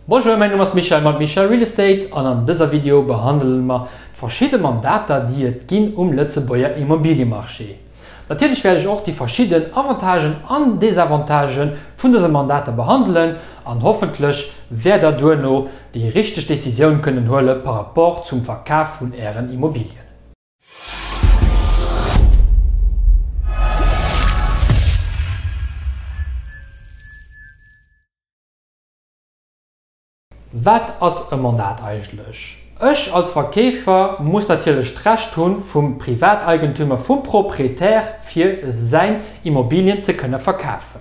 Bonjour, mäin Numm ass Michel mat Michel Real Estate an an dëser Video behandele mer d'verschidde Mandater déi et ginn um Lëtzebuerger Immobiliemarché. Natierlech wäert ech och déi verschidden Avantagen an Desavantagen vun dëse Mandater behandelen an hoffentlech wäert der duerno déi richteg Decisioun kënnen huele par rapport zum Verkaf vun ären Immobilien. Wat ass e Mandat eigentlech? Ech als Verkeefer muss natierlech d'Recht hunn vum Privateigentümer, vum Proprietär fir säin Immobilien ze kënne verkafen.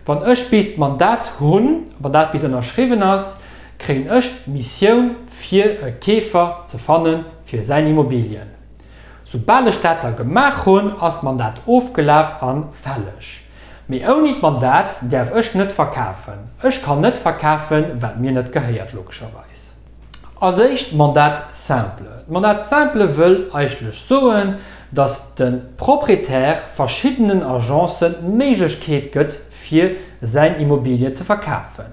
Wann ech bis d'Mandat hunn, wann dat bis ënnerschriwwen ass, kréien ech d'Missioun fir e Keefer ze fanne fir säin Immobilien. Soubal ech dat da gemaach hunn, ass d'Mandat ofgelaf a fälleg. Mee ouni d'Mandat däerf ech net verkafen. Ech kann net verkafen, wat mir net gehéiert, logescherweis. Als éischt d'Mandat simple. D'Mandat simple wëll eigentlech soen, dass de Proprietär verschiddenen Agencen d'Méiglechkeet gëtt, fir säin Immobilie ze verkafen.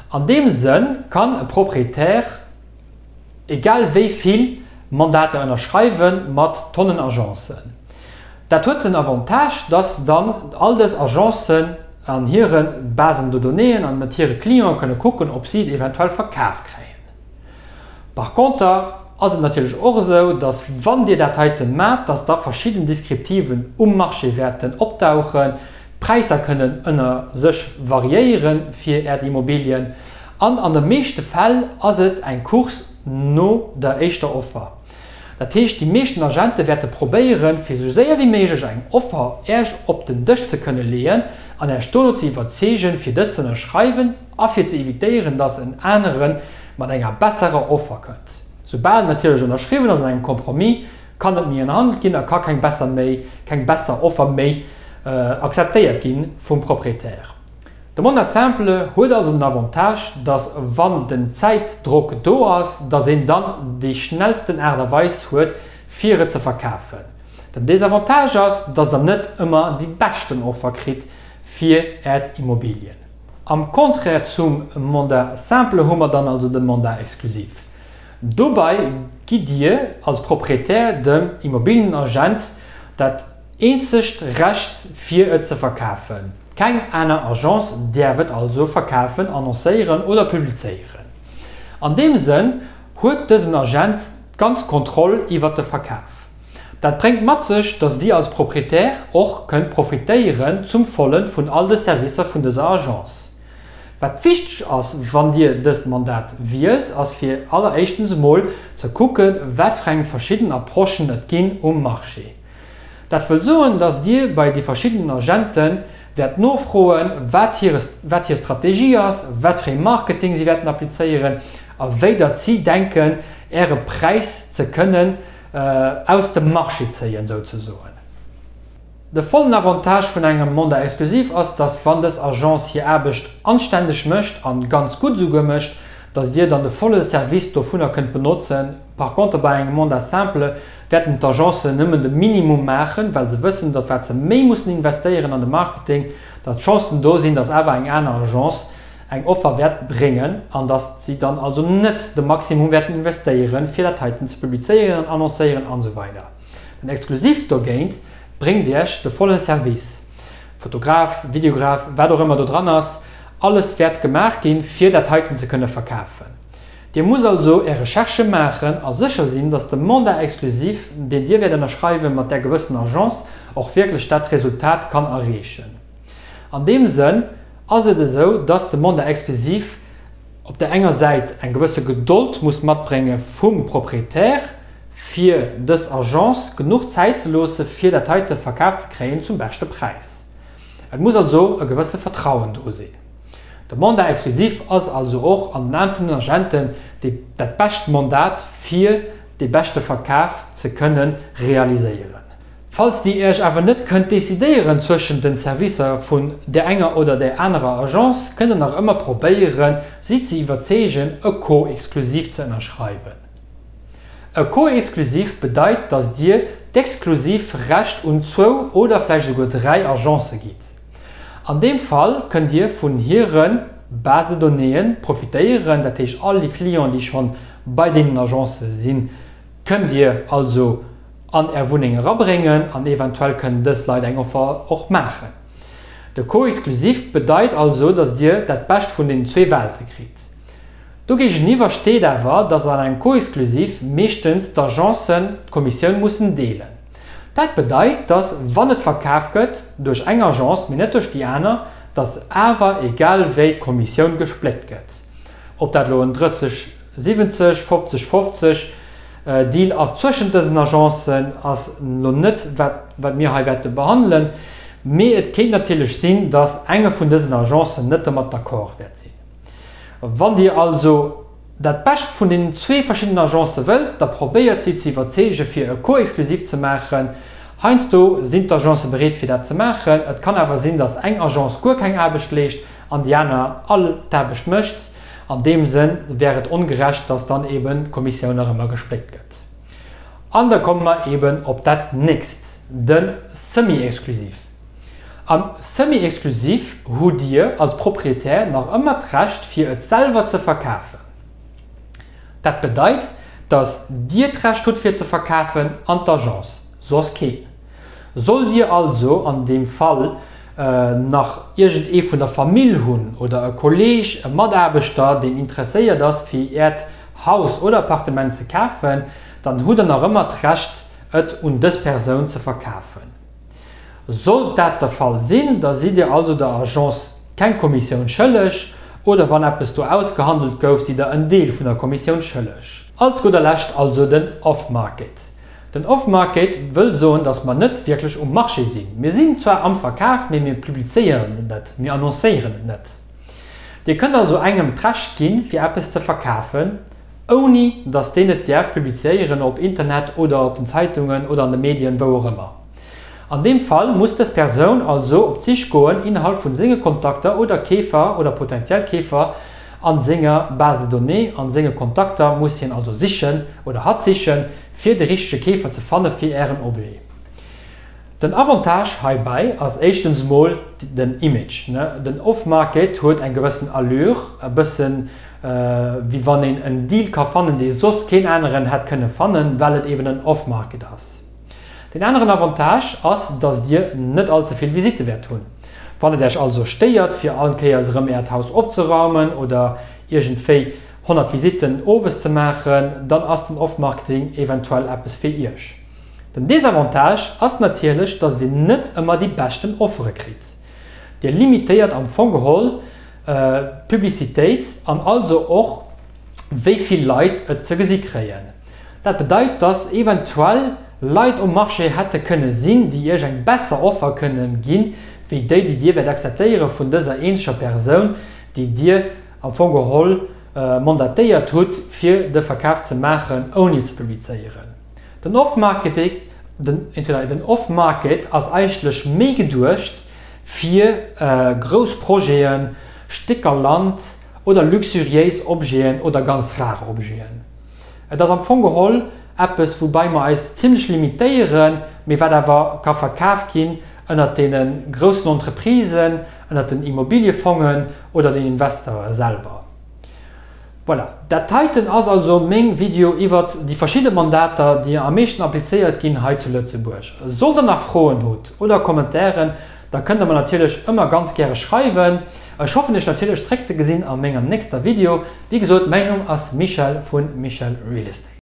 An deem Sënn kann e Proprietär egal wéi vill Mandater ënnerschreiwe mat Tonnen Agencen. Dat huet den Avantage, dass dann all dës Agencen an hire Basen de donnéeën an mat hire Clienten kënne kucken, ob si et eventuell verkaf kréien. Par conter ass et natierlech och esou, dass wann Dir dat heite maacht, dass da verschidden Descriptiven um Marché wäerten opdauchen, d'Präisser kënnen ënner sech variéiere fir Äert Immobilien an an de meeschte Fäll ass et eng Course no der éischter Offer. Dat heescht, déi meeschten Agente wäerte probéieren, fir esou séier wéi méiglech eng Offer Äech op den Dësch ze kënne leeën an Äech dono ze iwwerzeegen, fir dës ze ënnerschreiwen a fir ze evitéieren, dass en anere mat enger besserer Offer kënnt. Soubal natierlech ënnerschriwwen ass an engem Compromis, kann net méi ënnerhandelt ginn a ka keng besser méi, keng besser Offer méi akzeptéiert gi vum Proprietär. De Mandat simple huet also den Avantage, dass wann den Zäitdrock do ass, dass een dann déi schnellsten Aart a Weis huet fir et ze verkafen. Den Desavantage ass, dass der net ëmmer déi beschten Offer kritt fir Äert Immobilien. Am Contraire zum Mandat simple hu mer dann also de Mandat exclusif. Dobei gitt Dir als Proprietär dem Immobilienagent dat eenzegt Recht fir et ze verkafen. Keng aner Agence däerf et also verkafen, annoncéieren oder publizéieren. An deem Sënn huet dësen Agent d'ganz Kontroll iwwert de Verkaf. Dat bréngt mat sech, dass Dir als Proprietär och kënnt profitéieren zum Vollen vun all de Servicer vun dëser Agence. Wat wichteg ass, wann Dir dëst Mandat wielt, ass fir alleréischtens emol ze kucken, wat fir eng verschidden Approchen et ginn um Marché. Dat wëll soen, dass Dir bei déi verschiddenen Agente wäert nofroen, wat hire, wat hir Strategie ass, wat fir ee Marketing si wäerten applizéieren a wéi datt si denken, Äre Präis ze kënnen aus dem Marché zéien, souzesoen. De vollen Avantage vun engem Mandat exclusif ass, dass wann dës Agence hir Aarbecht anständeg mécht a ganz gutt esouguer mécht, dass Dir dann de volle Service dovunner kënnt benotzen. Par contre bei engem Mandat simple wäerten d'Agencen nëmmen de Minimum maachen, well se wëssen, datt wat se méi mussen investéieren an de Marketing, datt d'Chancen do sinn, datt awer eng aner Agence eng Offer wäert bréngen an datt si dann also net de Maximum wäerten investéieren, fir dat heiten ze publizéieren, annoncéieren an esou weider. Den Exklusiv dogéint bréngt Iech de volle Service, Fotograf, Videograf, wat och ëmmer do dran ass, alles wäert gemaach ginn, fir dat heiten ze kënne verkafen. Dir musst also Är Recherchë maachen a sécher sinn, dass de Mandat exclusif, deen Dir wäert ënnerschreiwen, mat där gewëssen Agence och wierklech dat Resultat kann erreechen. An deem Sënn ass et esou, dass de Mandat exclusif op där enger Säit eng gewësse Gedold muss matbrénge vum Proprietär, fir dës Agence genuch Zäit ze loosse fir dat heite verkaf ze kréien zum beschte Präis. Et muss also e gewësse Vertrauen do sinn. De Mandat exclusif ass also och an den Aen vun den Agenten déi dat bescht Mandat fir dee beschte Verkaf ze kënne realiséieren. Falls Dir Iech awer net kënnt decidéieren zwëschen den Servicer vun där enger oder där anerer Agence, kënnt Der nach ëmmer probéieren si ze iwwerzeegen e Co-exclusif ze ënnerschreiwen. E Co-exclusif bedeit, dass Dir d'exklusiv Recht un zwou oder vläicht esouguer 3 Agencë gitt. An deem Fall kënnt Dir vun hire. Base de donnéeën profitéieren, dat heescht all déi Clienten, déi schonn bei deenen Agencë sinn, kënnt Dir also an Är Wunneng erabréngen an eventuell kënnen dës Leit eng Offer och maachen. De Co-exclusif bedeit also, dass Dir dat Bescht vun den zwee Welte kritt. Do géigeniwwer steet awer, dass an engem Co-exclusif meeschtens d'Agencen d'Kommissioun mussen deelen. Dat bedeit, dass wann et verkaf gëtt duerch eng Agence, mee net duerch déi aner, dass awer egal wéi d'Kommissioun gespléckt gëtt. Ob dat elo en 30, 70, 50, 50 Deal ass zwëschent dësen Agencen, ass elo net wat wat mir hei wäerte behandelen, mee et kéint natierlech sinn, dass enge vun dësen Agencen net domat d'accord wäert sinn. Wann Dir also dat Bescht vun deenen zwee verschiddenen Agencë wëllt, da probéiert si ze iwwerzeege fir e Co-exclusif ze maachen. Heiansdo sinn d'Agencë bereet fir dat ze maachen. Et kann awer sinn, dass eng Agence guer keng Aarbecht leescht an déi aner all d'Aarbecht mécht. An deem Sënn wär et ongerecht, dass dann eben d'Kommissioun nach ëmmer gespléckt gëtt. An da komme mer eben op dat nächst, de Semi-exclusif. Am Semi-exclusif hutt Dir als Proprietär nach ëmmer d'Recht fir et selwer ze verkafen. Dat bedeit, dass Dir d'Recht hutt fir ze verkafen an d'Agence, soss keen. Sollt Dir also an deem Fall nach iergend ee vun der Famill hunn oder e Kolleeg, e Mataarbechter, deen interesséiert ass fir Äert Haus oder Appartement ze kafen, dann hutt Der nach ëmmer d'Recht et un dës Persoun ze verkafen. Sollt dat der Fall sinn, da sidd Dir also der Agence keng Kommissioun schëlleg oder wann eppes do ausgehandelt gouf, sidd Der en Deel vun der Kommissioun schëlleg. Als gudder Lescht also den Off-Market. Den Off-Market wëll soen, dass mer net wierklech um Marché sinn. Mir sinn zwar am Verkaf, mee mir publizéieren et net, mir annoncéieren et net. Dir kënnt also engem d'Recht ginn, fir eppes ze verkafen, ouni dass deen et däerf publizéieren op Internet oder op den Zeitungen oder an de Medien, wou och ëmmer. An deem Fall muss dës Persoun also op d'Sich goen innerhalb vun senge Kontakter oder Keefer oder potentiell Keefer an senger Base de données, an senge Kontakter muss hien also sichen oder hatt sichen, fir de richtege Keefer ze fanne fir Ären Objet. Den Avantage heibäi ass éischtens emol den Image. Den Off-Market huet eng gewëssen Allure, e bëssen wéi wann een en Deal ka fannen, dee soss keen aneren hätt kënne fannen, well et eben en Off-Market ass. Deen aneren Avantage ass, dass Dir net all ze vill Visitte wäert hunn. Wann et Äech also stéiert, fir all Kéiers erëm Äert Haus opzeraumen oder iergendwéi 100 Visitten owes ze maachen, dann ass den Off-Marketing eventuell eppes fir Iech. Den Desavantage ass natierlech, dass Dir net ëmmer déi beschten Offere kritt. Dir limitéiert am Fong geholl d'Publicitéit an also och wéi vill Leit et ze gesi kréien. Dat bedeit, dass eventuell Leit um Marché hätte kënne sinn, déi Iech eng besser Offer kënnen ginn, wéi déi, déi Dir wäert akzeptéiere vun dëser eenzeger Persoun, déi Dir am Fong geholl mandatéiert hutt, fir de Verkaf ze maachen, ouni et ze publizéieren. Den Off-Marketing, den Off-Market ass eigentlech méi geduecht fir grouss Projeten, Stécker Land oder luxuriéis Objeten oder ganz rar Objeten. Et ass am Fong geholl eppes, woubäi mer eis zimlech limitéieren, mee wat awer ka verkaf ginn ënnert deene groussen Entreprisen, ënnert den Immobiliefongen oder den Investeure selwer. Voilà, dat heiten ass also meng Video iwwert déi verschidde Mandater, déi am meeschten applizéiert ginn hei zu Lëtzebuerg. Sollt der nach Froen hutt oder Kommentairen, da kënnt der mer natierlech ëmmer ganz gäre schreiwen. Ech hoffen iech natierlech zréck ze gesinn a menger nächster Video. Wéi gesot, mäin Numm ass Michel vun Michel Real Estate.